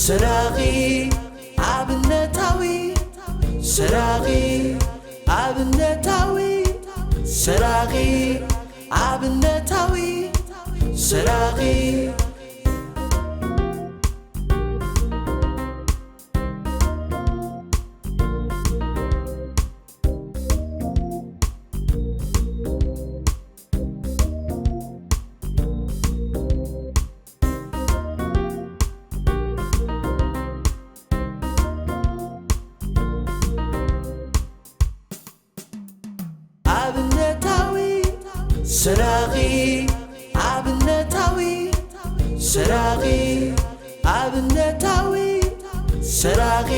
ስራቒ ኣብነታዊ፣ ስራቒ ኣብነታዊ፣ ስራቒ ኣብነታዊ፣ ስራቒ። ኣብነታዊ ስራቒ፣ ኣብነታዊ ስራቒ፣ ኣብነታዊ ስራቒ፣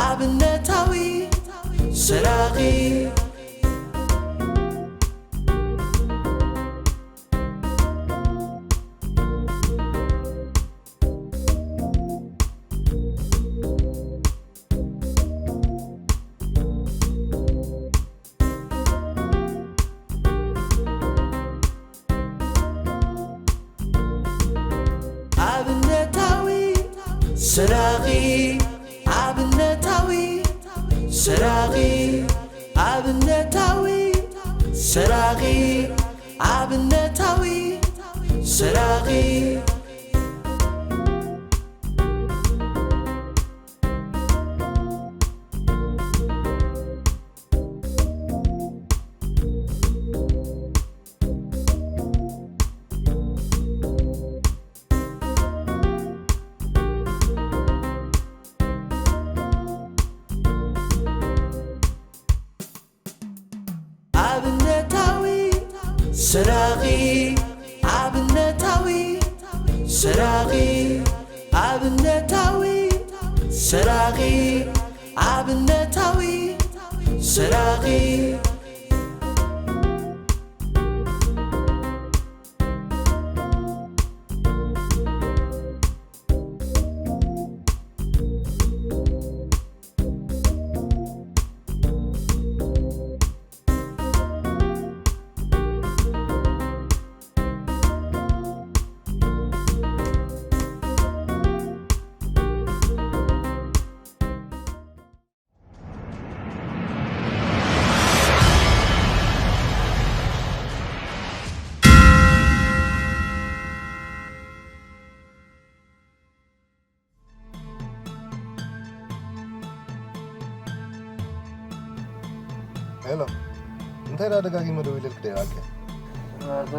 ኣብነታዊ ስራቒ። ኣብነታዊ ስራቒ፣ ኣብነታዊ ስራቒ፣ ኣብነታዊ ስራቒ፣ ኣብነታዊ ስራቒ። ኣብነታዊ ስራቒ፣ ኣብነታዊ ስራቒ፣ ኣብነታዊ ስራቒ፣ ኣብነታዊ ስራቒ። ሄሎ፣ እንታይ ደኣ ደጋጊመ ደዊለልክ ደይበልከ? ኣታ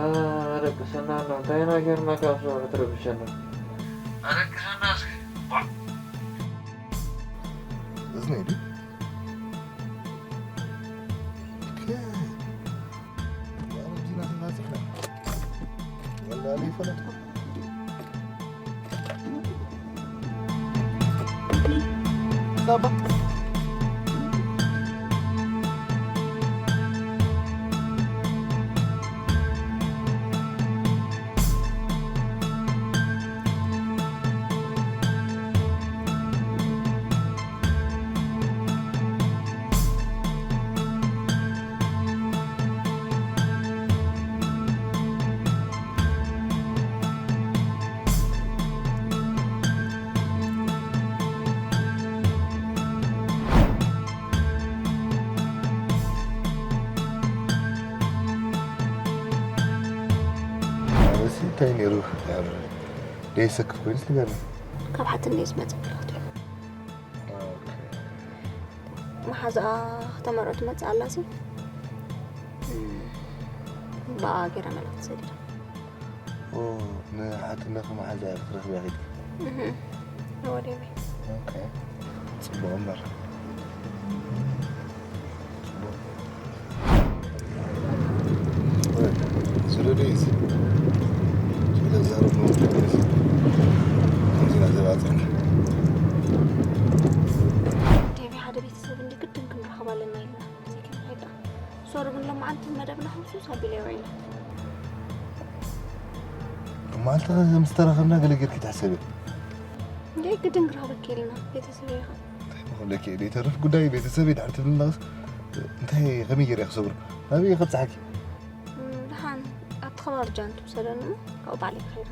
ኣደቅሰና ኣሎ፣ እንታይ ኢና ጌርናካ ኣብ ሰብዑ ትረብሸና? ኣደቅሰና እስኪ። እዝነይ ድዩ? ኦኬ። ያው እዚና ተባጺሕና። ወላ እኔ ፈለጥኩ። እዚ እንታይ ነይሩ? ደይሰክፍ ኮይኑስ ንገርኒ። ካብ ሓትነይ ዝመጽእ መልእኽቲ እዩ። ኦኬ። መሓዛኣ ከተመርዖ ትመጽእ ኣላ ሲ፣ እም፣ ብኣ ገይራ መልእኽቲ ሰዲዳ። ኦ፣ ንሓትነኺ መሓዛ እያ ክትረኽብያ ኺድኪ? እህ፣ ወደይ። ኦኬ። ጽቡቕ እምበር። ጽቡቕ። ስለ ደይስ፣ ስለ ዛረብ ነው ደይስ። ከምዚ ና ዘባጽን። ዴቪ፣ ሓደ ቤተሰብ እንዲ ግድን ክንረኸብ ኣለና ኢልና። ዘይክንኸይዳ። ሶሪ ግን ሎማዓንቲ መደብና ህውሱስ ኣቢለዮ ኢና። መዓልቲ ምስ ተራኸብና ገለ ጌርኪ ትሕሰቢ። እንዴ፣ ግድን ክረኽበኪ ኢልና፣ ቤተሰበይ ኢኻ። እንታይ ምኾነኪ? ዘይተርፍ ጉዳይ ቤተሰበይ ድሕሪ ትብልናስ እንታይ ከመይ ጌረ ክሰብሮ? ናበይ ከብጽሓኪ? እም፣ ደሓን ኣብቲ ከባቢ ጃን ትውሰደኒ እሞ ካብኡ ባዕለይ ክኸይድ።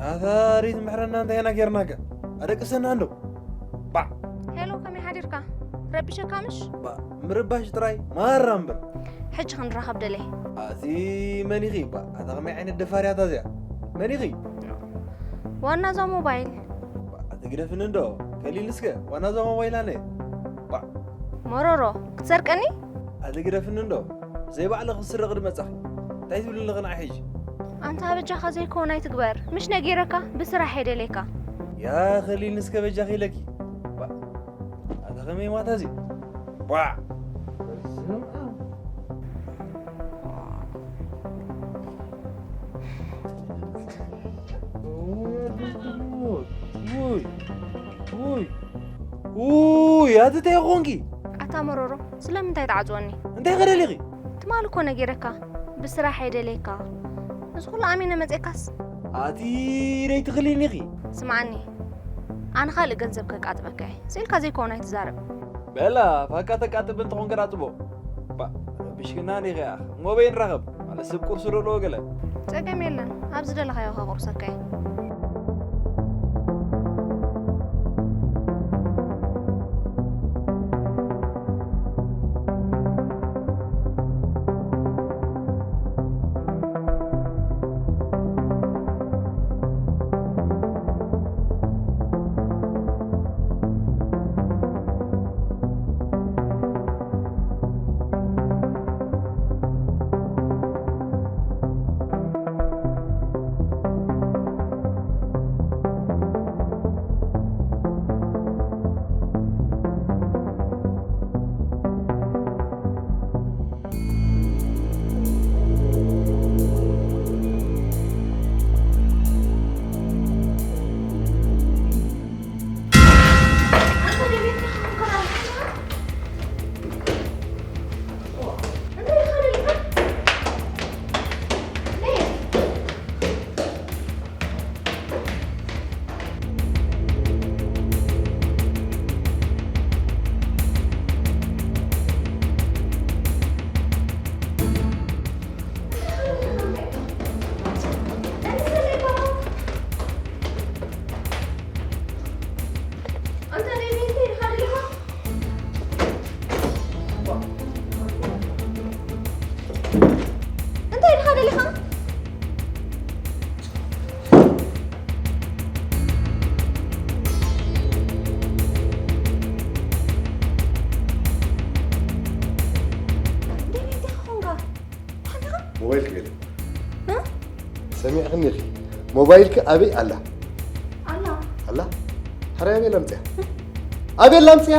ኣታ ሪት ምሕረና እንታይ ኢና ጌርናካ? ኣደቅሰና እንዶ። ባዕ። ሄሎ፣ ከመይ ሓዲርካ? ረቢሸካ ምሽ? ባዕ፣ ምርባሽ ጥራይ ማራ እምበር። ሕጂ ክንራኸብ ደልየ። ኣቲ መን ኢኺ? ባዕ፣ ኣታ ከመይ ዓይነት ደፋር እያ እታ እዚኣ? መን ኢኺ? ዋና እዛ ሞባይል። ባዕ፣ ኣቲ ግደፍኒ እንዶ። ከሊል እስከ፣ ዋና እዛ ሞባይል ኣነ። ባዕ። መሮሮ፣ ክትሰርቀኒ? ኣቲ ግደፍኒ እንዶ። ዘይባዕልኺ ክስረቕ ድመጻኺ። እንታይ ትብሊ ኣለኺ ንዓይ ሕጂ? ኣንታ በጃኻ ዘይኮን ኣይትግበር። ምሽ ነጊረካ፣ ብስራሕ እየ ደልየካ። ያ ኸሊል ንስከ በጃኺ ኢለኪ። ባ-፣ ኣታ ኸመይ ማታ እዚ? ቧዕ! ውይ፣ ውይ፣ ውይ፣ ኣቲ እንታይ ኾንኪ? ኣታ መሮሮ፣ ስለምንታይ ትዓጽወኒ? እንታይ ከ ደሊኺ? ትማሊ እኮ ነጊረካ፣ ብስራሕ እየ ደልየካ። እዚ ኩሉ ኣሚነ መጼካስ? ኣቲ ደይትኽሊኒ ኢኺ። ስምዓኒ፣ ኣነ ካልእ ገንዘብ ከቃጥበካ እየ። ስኢልካ ዘይኮነ ኣይትዛረብ። በላ፣ ፋካ ተቃጥብ እንተኾንካ ዳ ጽቡቕ። ባ፣ ረቢሽክና ዲኺ ኣኽ? እሞ በይ ንራኸብ። ማለት ሰብ ቁርሲ ዶ ኣለዎ ገለ? ጸገም የለን። ኣብ ዝደለኻዮ ከቑርሰካ እየ። እንታይ ኢልካ ደሊኻ? ሞባይል ክቤል። እ? ሰሚዕኽኒ ኢኺ። ሞባይልኪ ኣበይ ኣላ? ኣላ። ኣላ? ሕራይ ኣበይ ኣላ ኣምፅያ? ኣበይ ኣላ ኣምፅያ?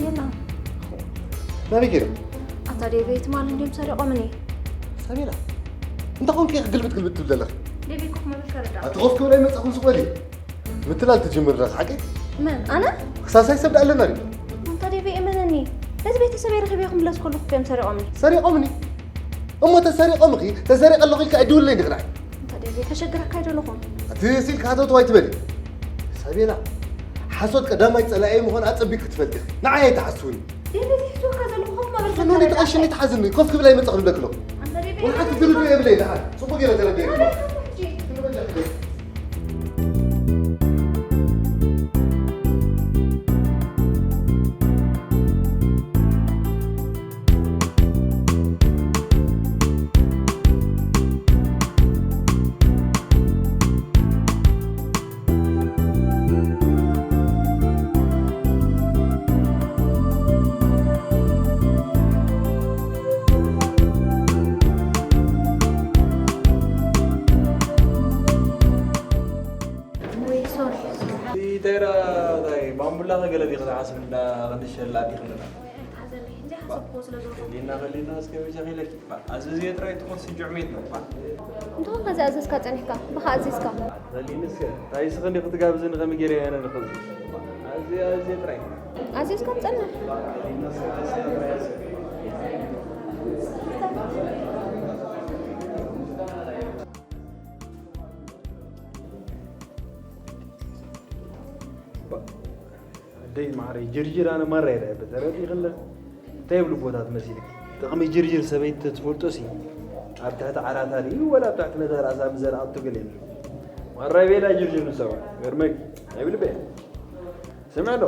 የላ። ናበይ ገይሮም? ኣታ ዴቨ ትማል እንዲዮም ሰሪቖምኒ። ሳቤላ፣ እንታይ ኮንኪ ኢኺ ግልብጥ ግልብጥ ትብል ዘለኺ? ዴቨ ኮፍ መበል ከረዳ። ኣቲ ኮፍ ክብል ኣይመጻኹን፣ ስቕ በሊ። ምትላል ትጅምር ዳስ ሓቂ? መን? ኣነ? ክሳሳይ ሰብ ደኣ ኣለና ድዩ? ኣንታ ዴቪ እመነኒ፣ ነዚ ቤተሰበይ ረኺበ ክምለስ ከለኹ እዮም ሰሪቖምኒ። ሰሪቖምኒ? እሞ ተሰሪቖምኺ፣ ተሰሪቐ ኣለኹ ኢልካ ኣይድውለይ ዲኺ ንዓይ? ኣንታ ዴቪ፣ ከሸግረካ ኣይደለኹን። ኣቲ ሲል ካተቱ ኣይትበሊ። ሳቤላ፣ ሓሶት ቀዳማይ ጸላኢ ምዃን ኣጸቢቕ ክትፈልጢ ኢኺ። ንዓይ ኣይትሓስውኒ። ዴቪ፣ ዝሕዝወካ ዘለኹ ኮፍ መበል ፈኖኒ ፈትረዳ። ተቐሽኒ ትሓዝኒ፣ ኮፍ ክብል ኣይመጻኹን ደክሎ። ኣንታ ዴቪ፣ ወላ ሓንቲ ድርድር የብለይ ደሓን። ጽቡቕ ገይረ ተረዲእክሞ። ኣንታ ዴቪ፣ ሕጂ። ወይ ሶሪ። እንታይ ዳ-፣ እንታይ ባምቡላ ከ ገለ ዲኺ ዝሓስብ እንዳ ቐንሸላ ዲኺ ኣለና? ኣይትሓዘለይ፣ እንዲ ሓሰብክዎ ስለ ዝረኸብኩ። ከሊና፣ ከሊና፣ እስከ በጃኺ ኢለኪ። ባ፣ ኣዘዝዮ ጥራይ ትኾን ስጁዕ ሜት ነው። ባ። እንተኾንካ ዘይኣዘዝካ ጸኒሕካ፣ ብኻ ኣዚዝካ። ከሊንስ፣ እንታይ ስኽ እንዲ ክትጋብዝኒ ከመይ ገይረ እየ ኣነ ንኽዚ? ባ፣ ኣዝየ፣ ኣዝየ ጥራይ። ኣዚዝካ ትጸንሕ። ኣደይ ማዕረይ ጅርጅር ኣነ ማራ ይረአ ተረዲእኽለ እንታይ ይብሉ ቦታት መሲልክ ጥቕሚ ጅርጅር ሰበይቲ ተትፈልጦሲ ኣብ ትሕቲ ዓራታ ድዩ ወላ ኣብ ትሕቲ ነታ ራእሳ ምዘርኣቶ ገለ የለን ማራ ቤላ ጅርጅር ንሰባ ገርመክ ኣይብል በ ስምዕ ዶ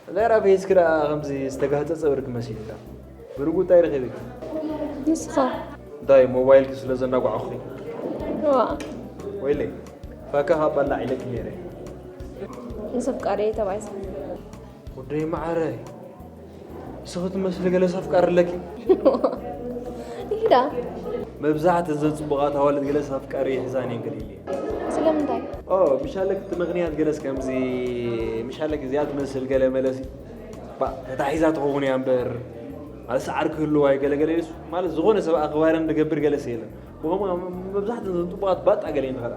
እንታይ ራ ፌስክ ደኣ ከምዚ ዝተጋህጸ ጸብርክ መሲልካ ብርጉ እንታይ ረኺብክ ንስኻ እንታይ ሞባይልክ ስለ ዘናጓዕኹ ዋ ወይለይ ፋካ ካብ ባላዕ ኢለክ ነይረ ንሰብ ቃደ ተባይሳ ወደይ መዓረይ ንስኺ ትመስሊ ገለ ኣፍቃሪ ኣለኪ ኢዳ መብዛሕተን ዘን ፅቡቓት ኣዋልድ ገለ ኣፍቃሪ ይሕዛን እየን ገለ ኢለ ስለምንታይ ምሻለክ እቲ ምኽንያት ገለስ ከምዚ ምሻለክ እዚኣ ትመስል ገለ መለሲ ተታሒዛ ትኸውን እያ እምበር ማለት ሰዓር ክህልዋ እዩ ገለ ገለ ኢሉስ ማለት ዝኾነ ሰብ ኣኽባርን ዝገብር ገለስ የለን ብኸምኡ መብዛሕተን ዘን ፅቡቓት ባጣ ገለ ይንኸዳ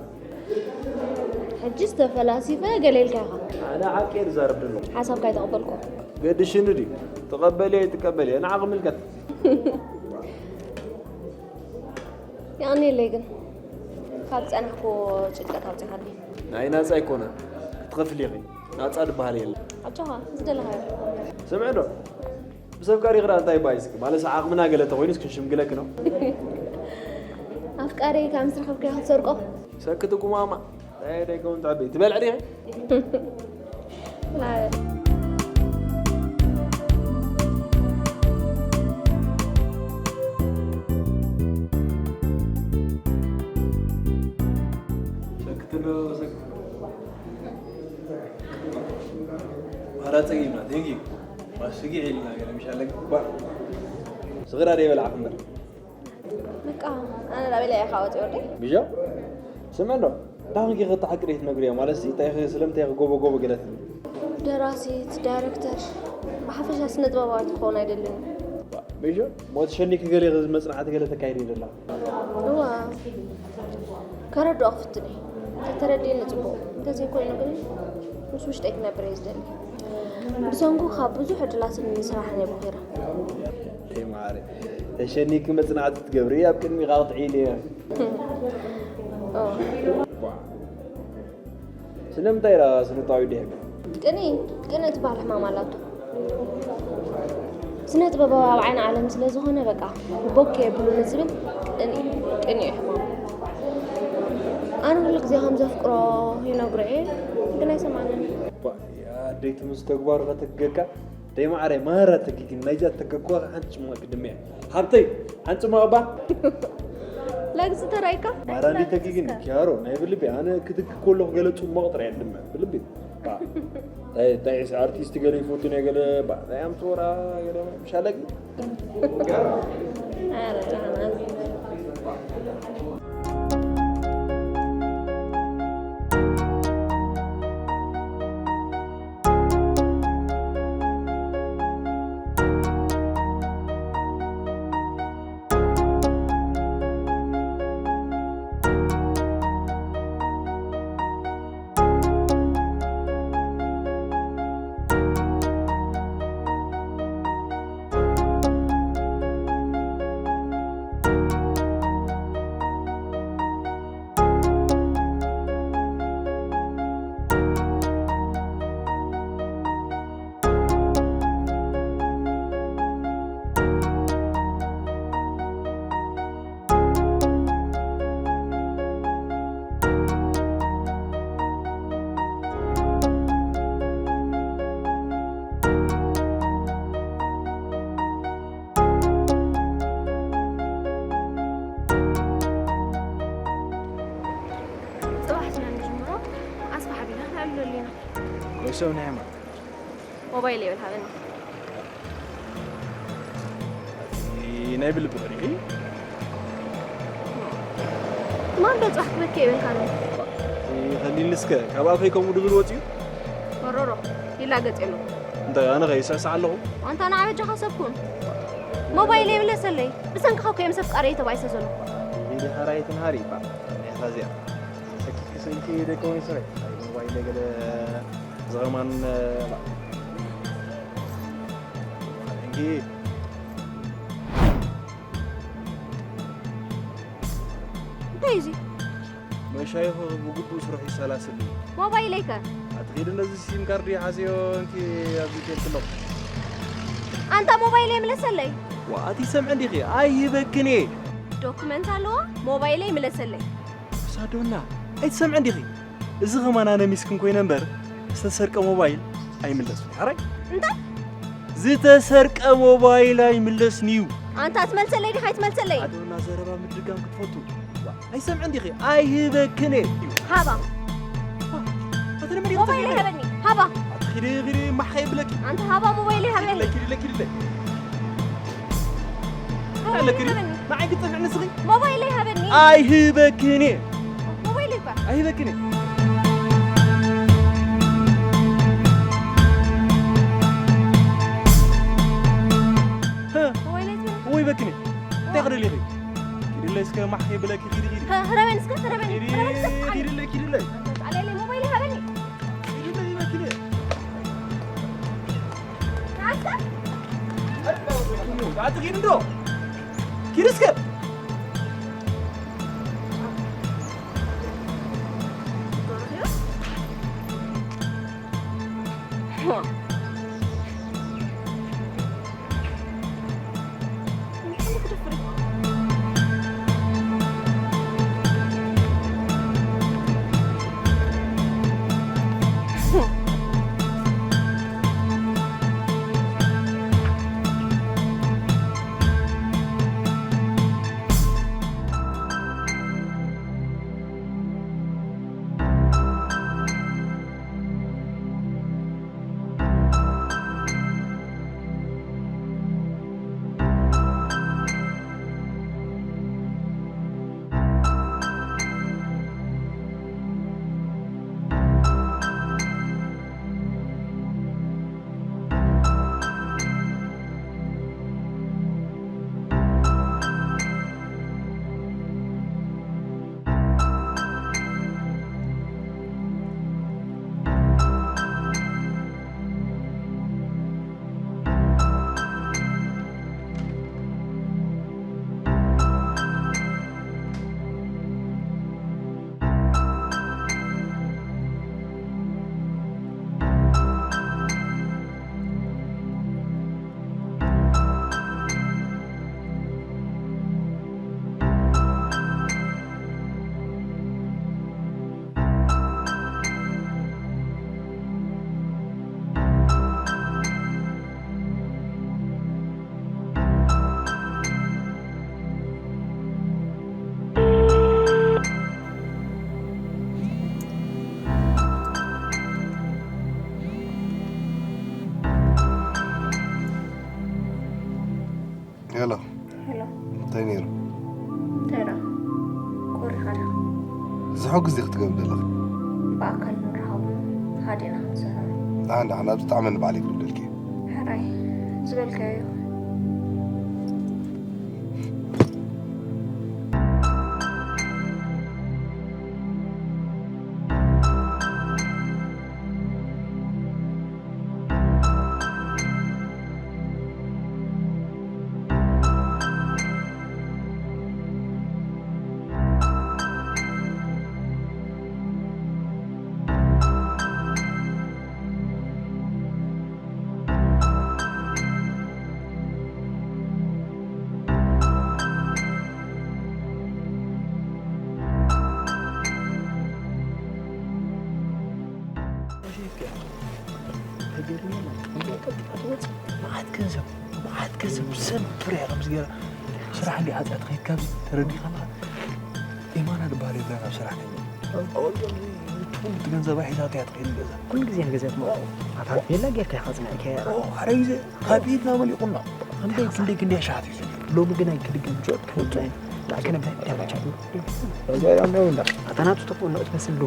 ሕጂስ ተፈላሲፈ ገለ ኢልካ ኢኻ። ኣነ ሓቂ እየ ዝዛረብ ዘለኹ። ሓሳብካ ኣይተቐበልኩ። ገድሽኒ ድዩ? ትቐበልዮ ኣይትቀበልዮ ንዓኺ ይምልከት። የቐንየለይ ግን ካብ ዝጸናሕኩዎ ጭንቀት ኣውጺኻኒ። ናይ ናጻ ኣይኮነን ክትኸፍሊ ኢኺ። ናጻ ዝበሃል የለን። ኣጆኻ ዝደለኻዮ። ስምዒ ዶ? ብሰብ ቀሪቕና እንታይ ባይ እስኪ ማለትስ ዓቕምና ገለ ተኾይኑስ ክንሽምግለኪ ነው። ኣፍቃሪ ካብ ምስ ረኸብካዮ ክትሰርቆ። ሰክቲ ጉማማ ናይ ደገውን ትዕበይ ትበልዕ ዲኺ? ሰክቲ ዶ ሰክቲ ማራ ጸጊምና ቴንኪ ማስጊ ዒልና ገለ ምሽ ኣለግ ባ ስግራ ደይ በላዕ ክንበር በቃ ኣነ ላበለ ኢኻ ወፂ ወዲ ብሻ ስምዕ ዶ እንታይ ኾንኪ ኸታ ሓቂ ደይ ትነግርያ ማለት ሲ እንታይ ስለምንታይ ኢኺ ጎቦ ጎቦ ገለት ደራሲት ዳይረክተር ብሓፈሻ ስነ ጥበባዊት ክኸውን ኣይደልን ብሻ ሞት ሸኒኪ ገለ መጽናዕቲ ገለ ተካይድ ይደላ እዋ ከረድኦ ክፍትን እየ እንተተረዲእኒ ፅቡቕ እንተዘይኮይኑ ግን ምስ ውሽጠይ ክነብር እየ ዝደሊ ብሰንኩ ካብ ብዙሕ ዕድላትን ስራሕን እየ ቦኺረ ማሪ ተሸኒኪ መፅናዕቲ ትገብሪ ኣብ ቅድሚኻ ክትዒል እየ ስለምንታይ ኢላ ስነጣዊ ድሕም ቅኒ ቅኒ ትበሃል ሕማም ኣላቶ ስነ ጥበባዊ ኣብ ዓይኒ ዓለም ስለ ዝኾነ በቃ ቦክ የብሉ ንዝብል ቅኒ ቅኒ እዩ ሕማም ኣነ ኩሉ ግዜ ከም ዘፍቅሮ ይነግሮ እየ ግን ኣይሰማንን ኣደይ ትምስ ተግባሩ ከተግገካ ደይ ማዕረ ማራ ተጊግን ናይዛ ተገግዋ ሓንቲ ጭማ ግድም እያ ሃብተይ ሓንቲ ጭማ እባ ለግዚ ተራይካ ማራ እንዴ ተጊግን ኪያሮ ናይ ብልቢ ኣነ ክድግ ከለኹ ገለ ጽሞቕ ጥራይ ድማ ብልቢ እንታይ እንታይ ኣርቲስት ገለ ይፈቱ ናይ ገለ እንታይ ኣምጽወራ ገለ ምሻለጊ ጽባሕ ስለ ንጅምሮ ኣስፋ ሓቢና ክነዕልሎ ኣለና። ወይ ሰብ ናይ ማን ሞባይል የብል ሃበኒ። ናይ ብልቢ ሪኺ ማን ዶ ጻሕ ክበከ ይበልካ ነው? ከሊል እስከ ካብ ኣፈይ ከምኡ ድብል ወጽዩ ወሮሮ ይላገጽ የሎ እንተ ኣነ ከይስዕስዕ ኣለኹ ኣንታ ንዓ በጃኻ ሰብኩን ሞባይል የብለ ሰለይ ብሰንክኻ እኮ እዮም ሰብ ቃረይ ተባይሰ ዘሎ ኢሊ ሃራይትን ሃሪ ባ ያታዚያ ሰኪት ክሰይቲ ደቀወይ ስረ ሞባይል ገለ ዝኸማን እንጂ እንታይ እዚ መሻይኹ ብግቡእ ስርሑ ይሰላስል እዩ ሞባይለይከ ኣትኺድ ነዚ ሲም ካርድ ሓዝዮ እንኪ ኣብዚ ቴልክ ኣለኹ ኣንታ ሞባይለይ ምለሰለይ ዋኣቲ ሰምዕ እንዲኺ ኣይህበክን እየ ዶክመንት ኣለዋ ሞባይለይ ምለሰለይ ሳዶና ኣይትሰምዕን ዲኺ? እዚ ኸማን ኣነ ሚስክን ኮይነ እምበር ዝተሰርቀ ሞባይል ኣይምለስን እዩ። ሕራይ? እንታይ? ዝተሰርቀ ሞባይል ኣይምለስን እዩ። ኣንታ ትመልሰለይ ዲኻ ኣይትመልሰለይ? ኣዶና ዘረባ ምድጋም ክትፈቱ። ኣይሰምዕን ዲኺ? ኣይህበክን እየ። ሃባ። ኣቲ ለመዲ ሞባይለይ ሃበኒ። ሃባ። ኣቲ ኺዲ ኺዲ ማሓ ይብለኪ። ኣንታ ሃባ ሞባይለይ ሃበኒ። ኪዲ ለኪዲ ለኪዲ። ሃበኒ፣ ኣለኪ ሃበኒ። ንዓይ ክትጸንዕኒ ንስኺ? ሞባይለይ ሃበኒ። ኣይህበክን እየ። ሞባይለይ እባ። ኣይህበክን እየ። ሃ? ሞባይለይ ትብል? ወይ በክን እየ። እንታይ ክደልዪ ኢኺ? ኪድለይ እስከ ማሕ ከይብለኪ ኪዲ ኪዲ። ሃ፣ ህረበኒ እስከ፣ ህረበኒ፣ ኪዲ፣ ህረበኒ እስከ። ኪድለይ፣ ኪድለይ። ኣንታ ጣልያለይ ሞባይለይ ሃበኒ። ኪድለይ፣ ኪድለይ። ንዓስከ? ኣቲ ኪድ እንዶ። ኪድ እስከ። ሄሎ። ሄሎ። እንታይ ነይሩ? እንታይ ደኣ? ቁሪኻ ዲኻ? ዝሕግዝ ዲኺ ክትገብሪ ዘለኺ? ብኣካል ንራኸቦ፣ ሃዲእና ክንዛረብ። ደሓን፣ ደሓን፣ ኣብዚ ጥዓመኒ ባዕለይ ክርደልኪ እየ። ሕራይ፣ ዝበልካዮ ይኹን። መዓት ገንዘብ፣ መዓት ገንዘብ ሰብ ፍርያ ከምዚ ገይራ ስራሕ እንዲ ሓጢኣት ከይድ ካብዚ ተረዲኻ ኣለኻ። ኢማና ዝበሃል የብላን ኣብ ሰራሕተኛ። ኣወል ከምዚ ትኹን እቲ ገንዘባ ሒዛቶ እያ ትኸይድ ገዛ። ኩሉ ግዜ ንገዛ ትመርዖ። ኣታ ቤላ ጌርካ ኢኻ ኣጽኒዕካያ። ኦ፣ ሓደ ግዜ ካብ ኢድና መሊቑና። ክንደይ፣ ክንደይ፣ ክንደይ ኣሽሓት እዩ ዘድልዮ። ሎሚ ግን ኣይክድግም ጆት ክውጽእ። ንኣከነ ብታይ እንታይ ባቻ? እዛ ኢላ እንዳ ወንዳ። ኣታ ናቱ ተፈ ነው ትመስል ዶ?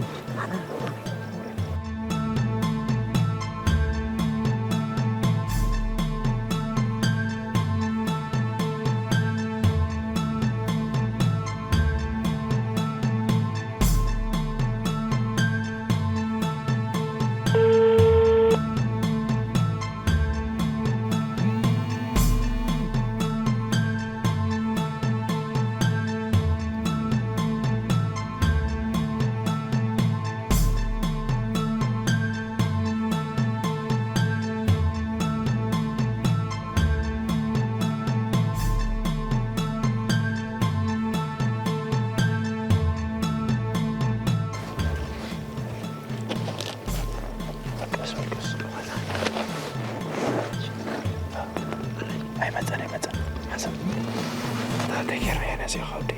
ገርመ ነዚ ኸብዲ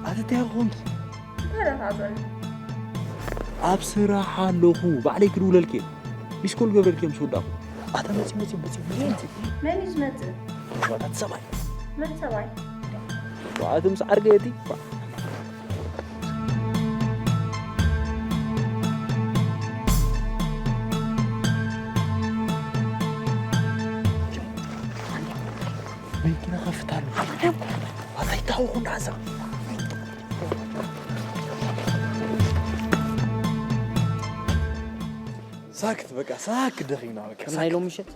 ኣተትያ ኹን ተረፋዘን ኣብ ስራሕ ኣለኹ። ባዕለይ ክድውለልክ እየ። ሚስኮል ገብረልክ ምስ ወዳኹ ኣተ መፂ መፂ መፂ መፂ መፂ መን እዩ ዝመፅእ? ዋታት ሰብኣይ መን ሰብኣይ? ኣተ ምስ ዓርገየቲ መኪና ከፍታሉ ኣታይታወኹ እንዳዛ ሳክት በቃ ሳክት ደኺና በቃ ከም ናይ ሎሚ ምሸት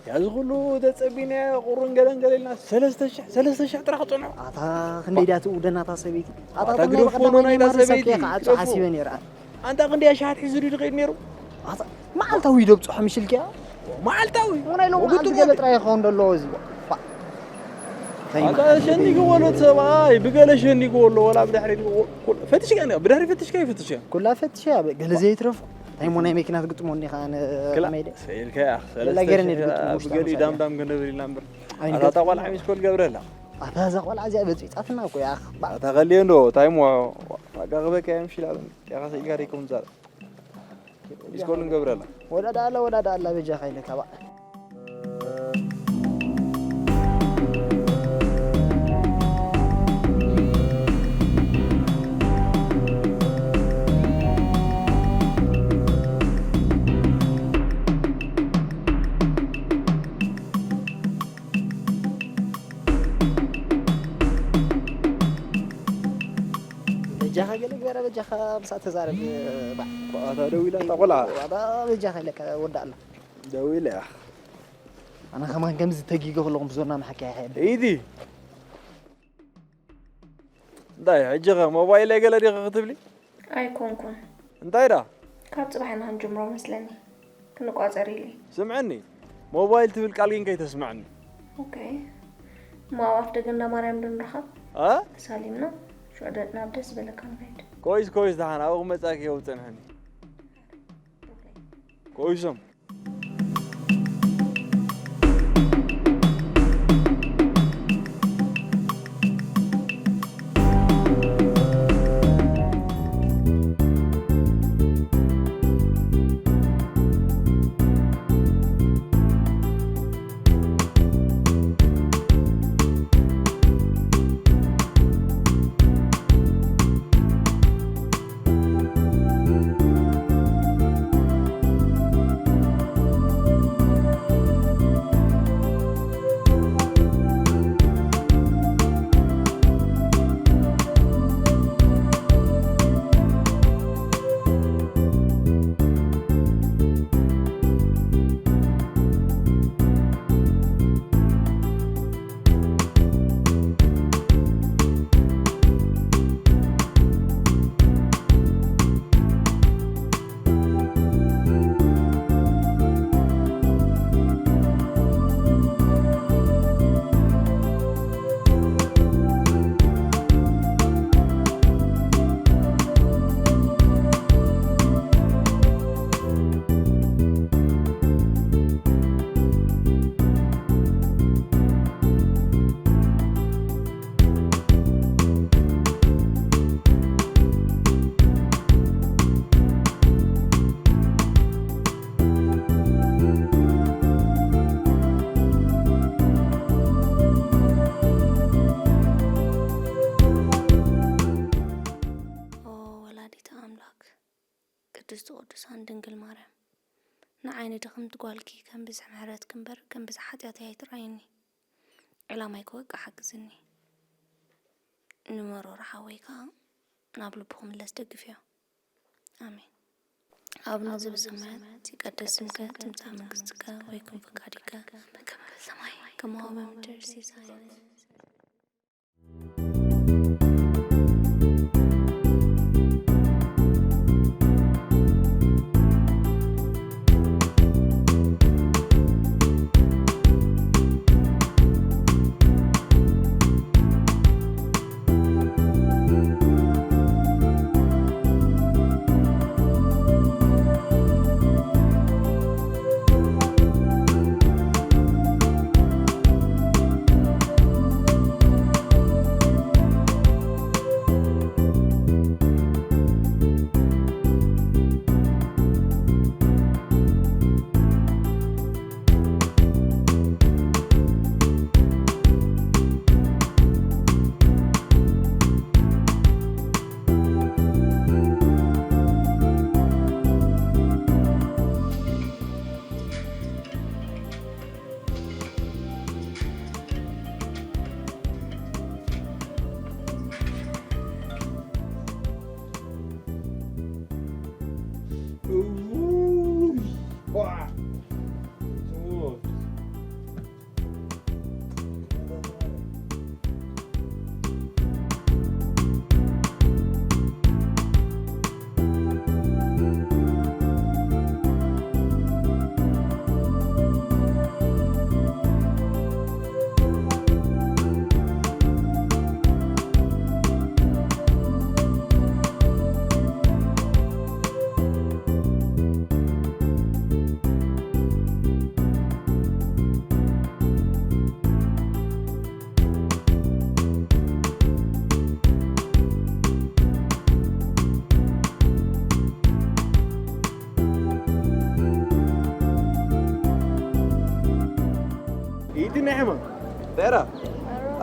ያዚ ኩሉ ተጸቢና ቁሩን ገለን ገለልና ሰለስተ ሽሕ ሰለስተ ሽሕ ጥራሕ ጽንሑ ኣታ ክንደይ ድያ ትውደናታ ሰበይቲ ኣታ ኣታ ግደፍዎ፣ ናይታ ሰበይቲ፣ ከዓጹ ግደፍዎ። ሓሲበ ነይረ ኣንታ ክንደይ ኣሽሓት ሒዙ ድዩ ድኸይድ ነይሩ ኣታ መዓልታዊ ደብጽሖ ምሽልኪያ መዓልታዊ ወናይ ሎሚ መዓልቲ ገለ ጥራይ ይኸውን ደሎ እዚ ኣታ ሸኒግዎ ኣሎ እቲ ሰብኣይ ብገለ ሸኒግዎ ኣሎ ወላ ብድሕሪ ፈትሽካ ብድሕሪ ፈትሽካ ይፈትሽካ ኩላ ፈትሸ ገለ ዘይትረፍ እንታይ ሞ ናይ መኪና ትግጥሞ እንዲኻ ክላ ከመይደ ሰኢልካ ያ ላ ገረኒ ድግጥሞ ውሽጣ ብገሊኡ መሳርያ። ዳምዳም ክንብል ኢና እምበር ኣይንገጥም። ኣታ ጣቋል ዓሚስ ኮል ገብረላ ኣታ እዛ ቆልዓ እዚኣ በፂፃትና እኮ ያ ኣታ ከልዮ እንዶ እንታይ ሞ ዋጋ ክበካ እዮም ሽላለን ያኻ ሰኢልካ ደይከም ዛር ሚስኮል ንገብረላ ወዳዳ ኣላ ወዳዳ ኣላ በጃኻ ኢለካ ባ በጃኻ ገለ ግበረ በጃኻ ምሳእ ተዛረብ ባ ኣታ ደው ኢላ እታ ቆልዓ ባ በጃኻ ኢለካ ወዳ ኣላ ደው ኢላ እያ ኣነ ከማን ከምዚ ተጊገ ከለኹም ብዞና መሓካያ ሕየድ ኢዲ እንታይ ሕጂ ኸ ሞባይለይ ገለ ዲኸ ክትብሊ ኣይኮንኩን እንታይ ዳ ካብ ፅባሕ ኢና ክንጅምሮ መስለኒ ክንቋፀር ኢሉ ስምዐኒ ሞባይል ትብል ቃል ግን ከይተስምዐኒ ኦኬ እሞ ኣብ ኣፍ ደገ እንዳ ማርያም ዶ ንረኸብ እ ተሳሊምና ሽዑ ደ- ናብ ደስ ዝበለካ ንኸይድ ኮይስ ኮይስ ደሓን ኣብኡ ክመፃኪ የውፅንሐኒ ኮይሶም ኦ ወላዲተ ኣምላክ ቅድስቲ ቅዱሳን ድንግል ማርያም ንዓይ ንድኽምቲ ጓልኪ ከም ብዝሒ ምሕረትኪ እምበር ከም ብዝሒ ሓጢኣተይ ኣይትርኣይኒ ዕላማይ ክወቅዕ ሓግዝኒ ንመሮር ሓወይ ከዓ ናብ ልቡ ክምለስ ደግፍዮ ኣሜን ኣብነ ዘበሰማያት ይቀደስ ስምከ ትምጻእ መንግስትከ ወይኩን ፈቃድከ በከመ በሰማይ ከማሁ በምድር ሲሳየነ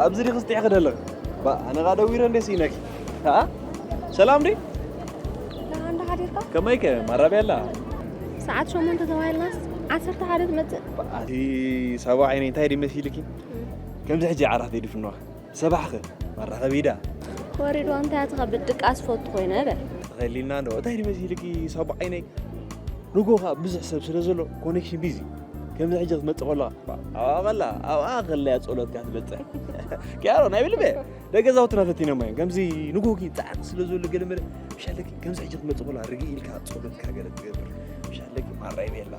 ኣብዚ ዲኺ ስጢሕኺ ደለኺ? ባ ኣነ ኻ ደዊረ እንደ ሲነኪ። ሃ? ሰላም ዲ? ደሓን ዶ ሓዲርካ? ከመይከ ማራብያ ኣላ? ሰዓት ሸሞንተ ተባሂልናስ ዓሰርተ ሓደ ትመጽእ። ኣቲ ሳባ ዓይነይ እንታይ ዲ መሲልኪ? ከምዚ ሕጂ ዓራት ዲፍንዋ። ሰባሕኸ ማራኸቢ ኢዳ። ወሪድዋ እንታይ ኣትኸብድ ድቃስ ፈቱ ኮይነ በል። ተኸሊልና እንዶ እንታይ ዲ መሲልኪ ሳባ ዓይነይ? ንጎኻ ብዙሕ ሰብ ስለ ዘሎ ኮኔክሽን ቢዚ። ከምዚ ሕጂ ክትመጽእ ከለኻ ኣብኣ ኸላ ኣብኣ ኸለያ ጸሎትካ ትበጽሕ። ኪያሮ ናይ ብልበ ደገዛውትና ፈቲኖማ እዮም። ከምዚ ንጎጊ ጻዕቂ ስለ ዘሎ ገለ መለ ምሻለኪ ከምዚ ሕጂ ክትመጽእ ከለኻ ርግእ ኢልካ ጸሎትካ ገለ ትገብር። ምሻለኪ ማራይ ቤላ።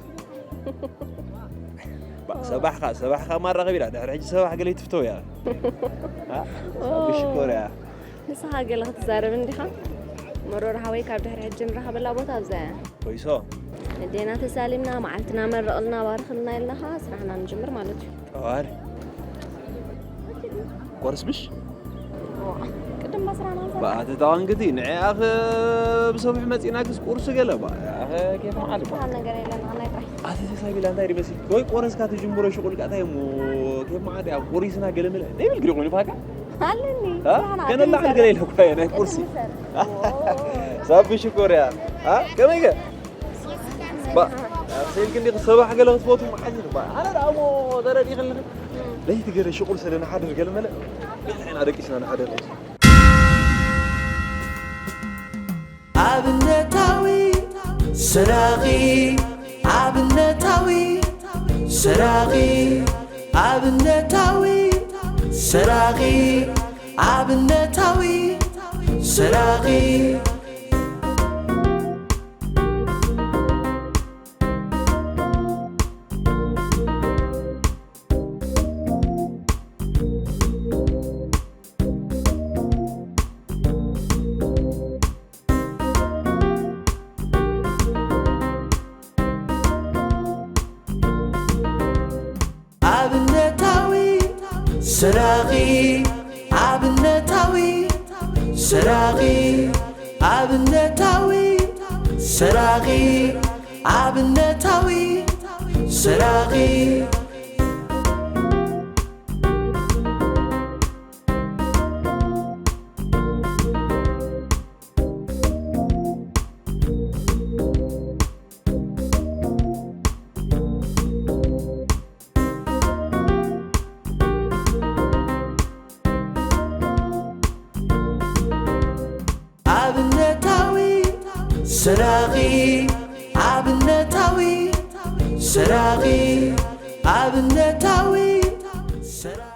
ባ- ሰባሕካ ሰባሕካ ማራኸቢ ኢላ ድሕሪ ሕጂ ሰባሕ ገለ ይትፍተው እያ። አ? ሳቢ ሽኮር እያ። ንስኻ ገለ ክትዛረብ እንዲኻ? መሮር ሓወይ ካብ ድሕሪ ሕጂ ንራኸበላ ቦታ ኣብዛ እያ። ኮይሶ ንዴና ተሳሊምና መዓልትና መረቕልና ባርኽልና ኢልናኻ ስራሕና ንጅምር ማለት እዩ። ጠዋል ቆርስብሽ ቅድም መስራና ብኣተታዋንግቲ ንዕኣኸ ብሰብሒ መፂና ክስ ቁርሲ ገለ ባ ኣኸ ኬፍ መዓል ባ ዝበሃል ነገር የለን። ኣናይ ጥራሕ ኣተ ተሳቢላ እንታይ ይመስል ወይ ቆረስካ ትጅምሮ ሽቁልቃ እንታይ እሞ ኬፍ መዓል ኣብ ቆሪስና ገለ መለ ደይብል ግዲ ኮይኑ ፋካ ኣለኒ ከነላዕል ገለ ኢለ እኳ ናይ ቁርሲ ሳቢ ሽኮር እያ ከመይ ገ ባ ሰይልክ እንዲ ሰባሕ ገለ ክትፈቱ መዓት ባ ኣነ ደኣ እሞ ተረዲእክልኒ ለይቲ ገለ ሽቁል ስለ ንሓድር ገለ መለ ገለ ኢና ደቂስና ንሓድር ኣብነታዊ ሰራቒ ኣብነታዊ ሰራቒ ኣብነታዊ ሰራቒ ኣብነታዊ ሰራቒ ኣብነታዊ ሰራቒ ኣብነታዊ ሰራቒ ኣብነታዊ ሰራቒ ኣብነታዊ ሰራቒ ኣብነታዊ ሰራቒ ኣብነታዊ ሰራቒ ኣብነታዊ ሰራቒ